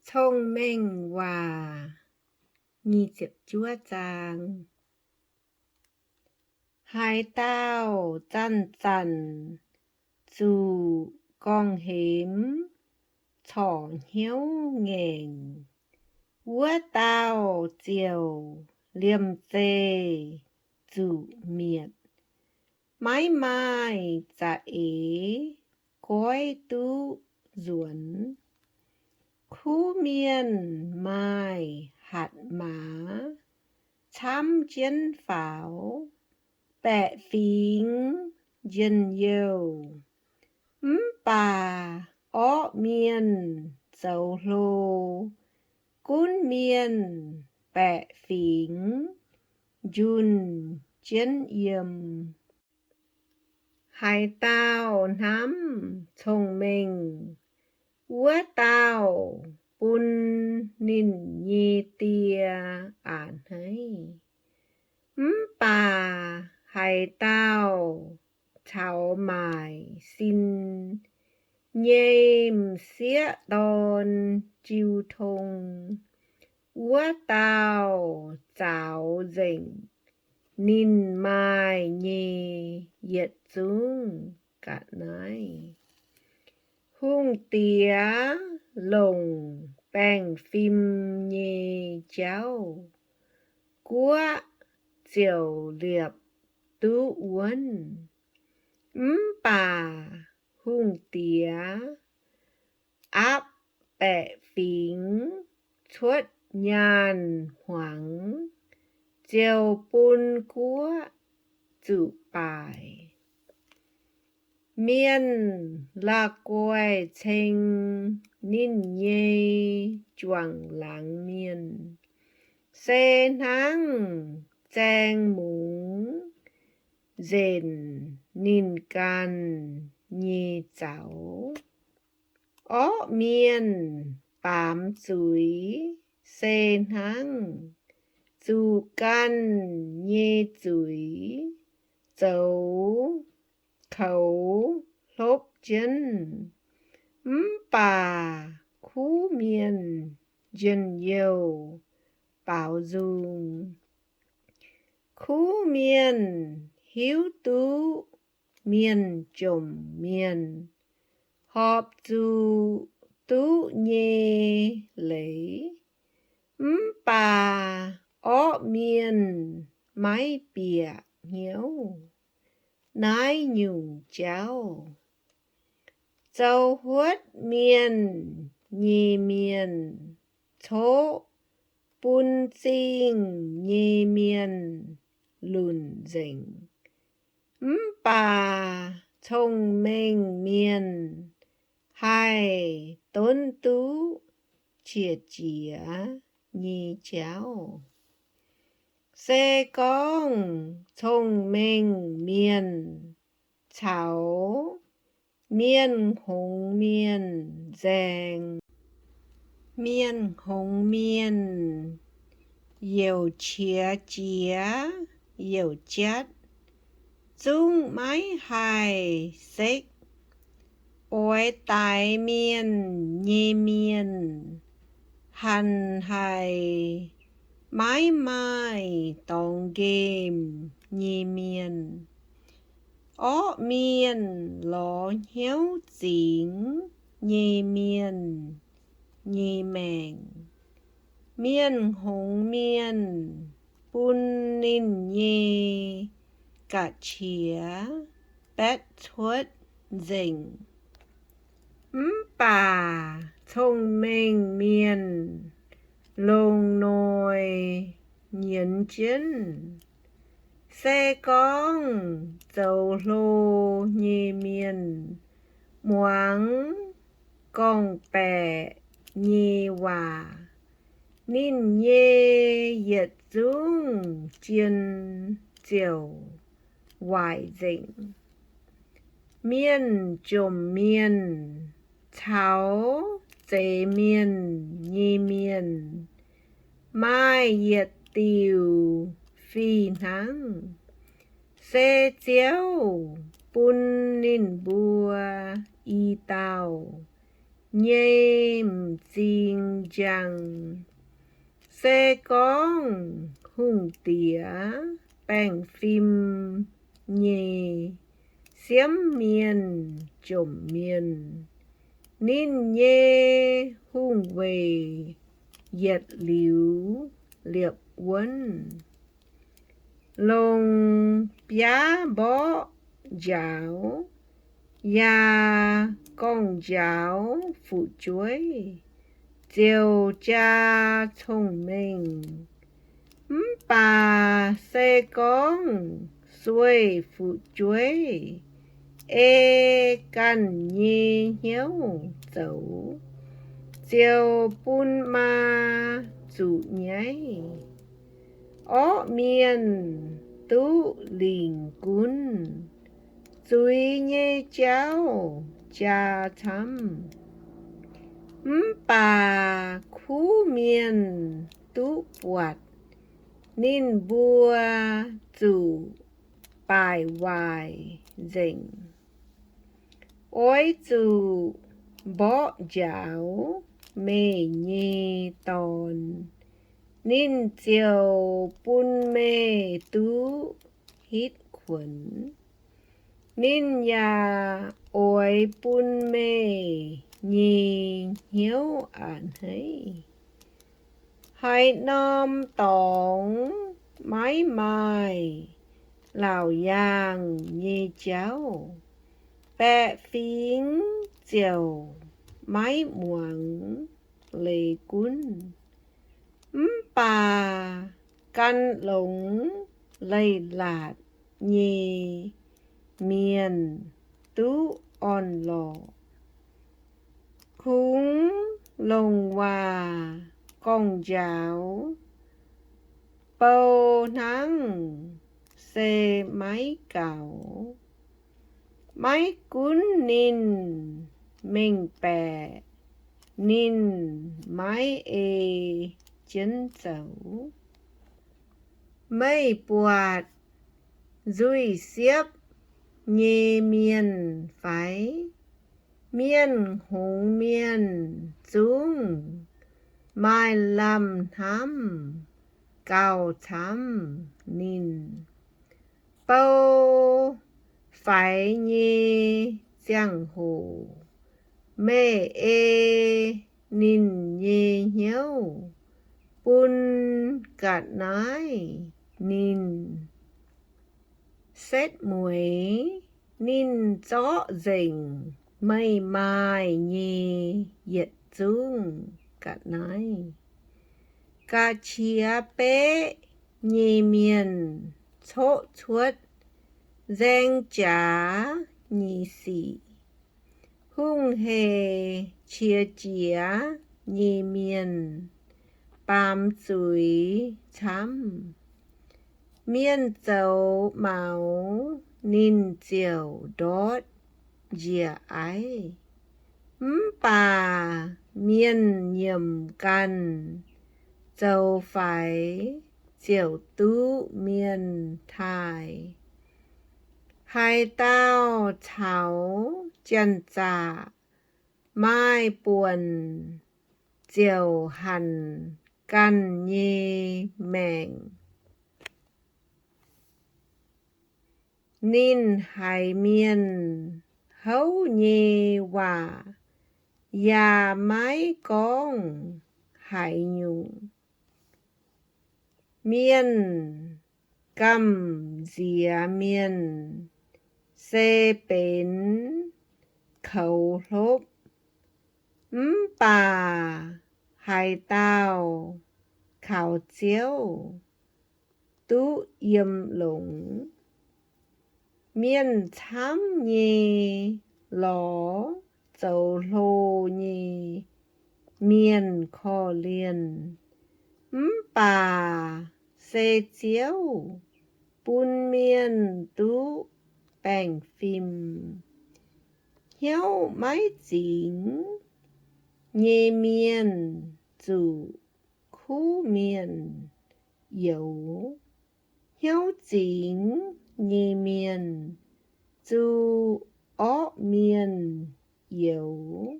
Cong-Mengh Waac. Haaix dauh zanc-zanc zuqc gorngv-hemx corc hnyouv ngaengc, wuov dauh ziouc liemh zeih zuqc mietc, maiv maaih za'eix goiv duqv nzuonx. Kuv mienh maaih hatc maaz camv jienv faaux, baeqc fingx njien-youh, mv baac orqv mienh zoux hlo, gunv mienh baeqc fingx njunh jienv yiem. Haaix dauh hnamv cong-mengh, wuov dauh bun ninh nyei die a'hneiv. Mv baac haaix dauh caux maaic sin nyei m'sieqv dorn jiu tong, wuov dauh zaaux nzengc ninh maaih nyei yietc zungv ga'naaiv. Hungh diex longc baengh fim nyei jauv, guoqv ziouc liepc duqv wuonv. Mv baac hungh diex aapv baeqc fingx cuotv nyaanh hmuangx, ziouc bun guoqv zuqc baaic. Mienh la'guaih ceng ninh nyei juangc laangz mienh, se hnangv zaeng mungz nzenc ninh ganh nyei zaux. Orqv mienh baamz zuiz se hnangv zuqc ganh nyei zuiz zoux koux hlopv jienv. Mv baac kuv mienh njien-youh baaux nzung. Kuv mienh hiuv duqv mienh jomc mienh horpc zuqc duqv nyei leiz, mv baac orqv mienh maiv bieqc hnyouv naaiv nyungc jauv. Zoux huotv mienh nyei mienh coqv bun zingh nyei mienh lunc nzengc, mv baac cong-mengh mienh haih donv duqv qiex jiez nyei jauv. Se gorngv cong-mengh mienh caux mienh hngongx mienh nzaeng, mienh hngongx mienh youc qiex jiez youc jatv, zungv maiv haih sekv. Oix daix mienh nyei mienh hanc haic maiv maaih dorngx nqemh nyei mienh. Orqv mienh lorz hnyouv zingx nyei mienh nyei maengc. Mienh hngongx mienh bun ninh nyei ga'qiex baetv cuotv nzengc. Mv baac cong-mengh mienh longc noic nyienz jienv. Se gorngv zoux hlo nyei mienh muangx gorngv-baeqc nyei waac, ninh nyei yietc zungv jien ziouc waaic nzengc. Mienh jomc mienh caux zeix mienh nyei mienh maaih yietc diuc fih hnangv, se Ziouv bun ninh mbuo i dauh nyei m'zing njang. Se gorngv hungh diex baengh fim nyei siemv mienh jomc mienh, ninh nyei hungh weic yietc liuz liepc wuonv. Longc biaav mborqv njaaux yaac gorngv njaaux fu'jueiv ziouc jaa cong-mengh. Mv baac se gorngv sueih fu'jueiv ei ganh nyei hnyouv zoux, ziouc bun maa zuqc nyaiv. Orqv mienh duqv lingc gunv, zuiz nyei jauv jaa camv. Mv baac kuv mienh duqv buatc, ninh mbuo zuqc baaic waaic nzengc. Oix zuqc mborqv njaaux meih nyei dorn, ninh ziouc bun meih duqv hitv kuonx. Ninh yaac oix bun meih nyei hnyouv a'hneiv. Haaix norm dorngx maiv maaih laauc yaangh nyei jauv, baeqc fingx ziouc maiv muangx leiz gunv. Mv baac gan longx leiz-latc nyei mienh duqv orn-lorqc. Kungx longc waac gorngv njaaux bou hnangv se maiv gaux. Maiv gunv ninh mengh baeqc, ninh maiv ei jienv zoux. Meih buatc nzuih siepv nyei mienh fai? Mienh hngongx mienh zungv maaih lamh hnamv gauh camv ninh. Bou faix nyei ziangh hoc meih ei ninh nyei hnyouv bun ga'naaiv ninh. Setv mueiz ninh zorqv nzengc meih maaih nyei yietc zungv ga'naaiv. Ga'qiex beqv nyei mienh coqv cuotv nzaeng jaax nyei sic. Hungh heic qiex jiez nyei mienh baamz zuiz camv. Mienh zoux maux ninh ziouc ndortv njiec aiv. Mv baac mienh nyiemc ganh zoux faix ziouc duqv mienh taaih. Haaix dauh caux janx-zaqc maaih buonc ziouc hanc ganh nyei maengc. Ninh haiz mienh houv nyei waac yaac maiv gorngv haaix nyungc. Mienh gamh nziex mienh se benx koux hlopv, mv baac haaix dauh kaux Ziouv duqv yiem longx. Mienh camv nyei lorz zoux hlo nyei mienh korv-lienh, mv baac se Ziouv bun mienh duqv baengh fim. Hnyouv maiv zingx nyei mienh zuqc kuv mienh youx. Hnyouv zingx nyei mienh zuqc orqv mienh youx.